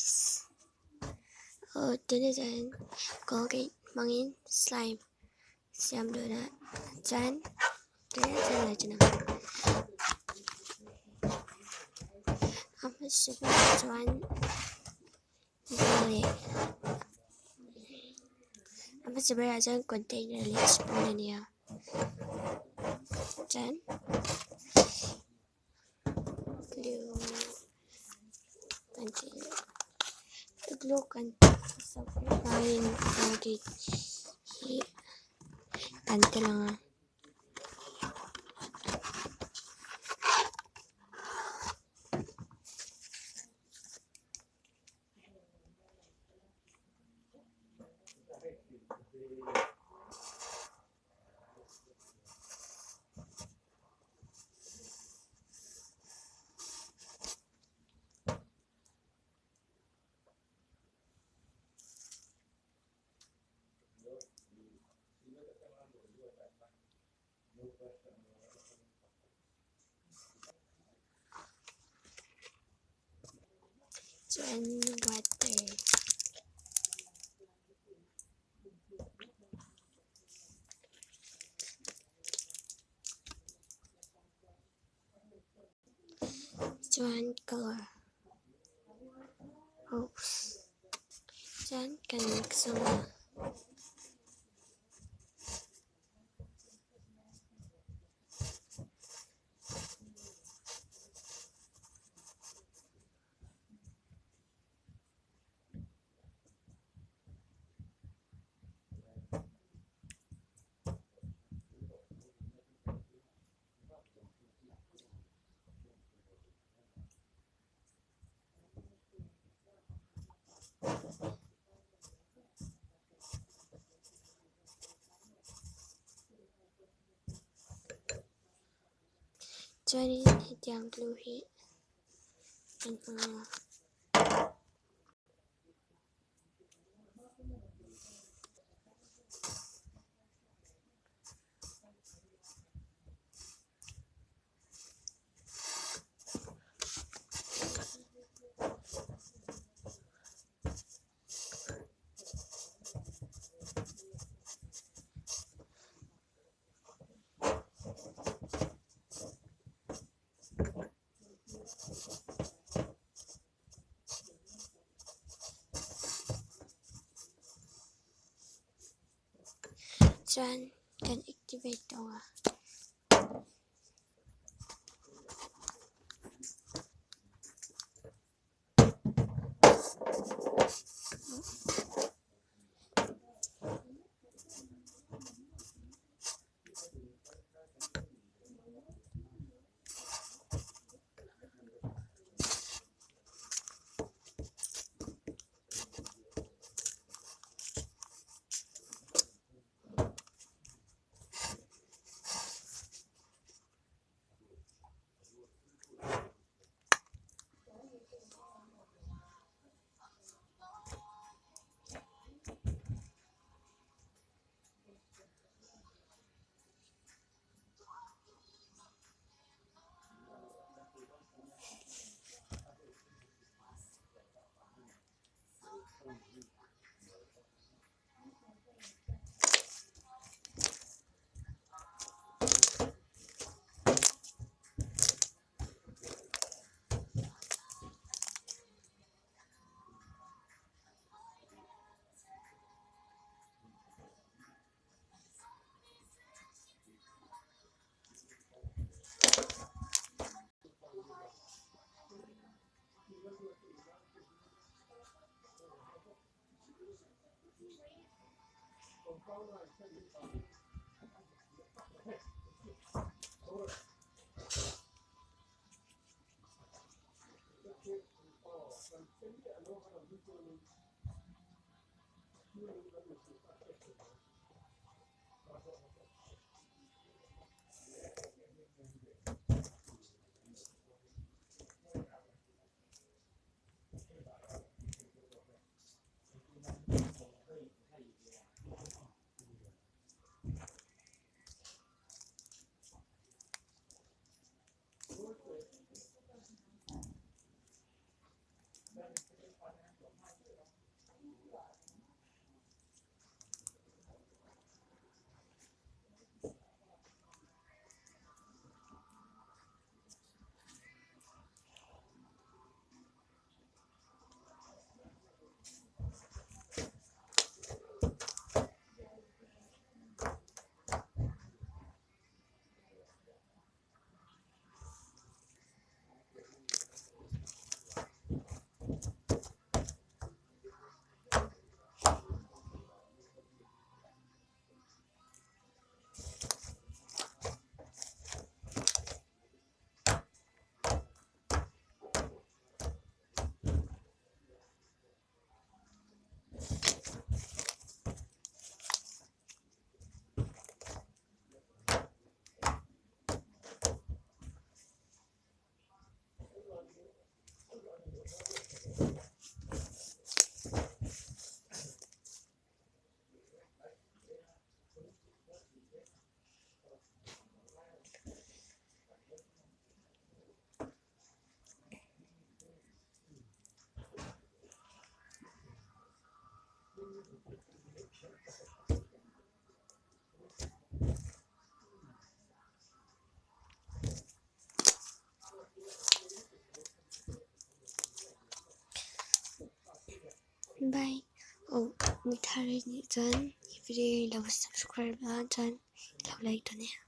Guys aw tunah chuan colgate hmangin slime siam dawn a chuan tunah chuan lo chin ang a hmasa berah chuan leh a hmasa berah chuan container leh spoon a nia chuan. Glue kan tih leh glue kan sak laiin colgate hi kan tel ang a. Chuan water. Chuan color oops chuan kan mix ang a. Chuanin hetiang glue hi an hmang a. Chuan kan activate tawh ang a. Bye. Oh, mi thar nih chuan hi video hi lo subscribe la chuan lo like dawn nia.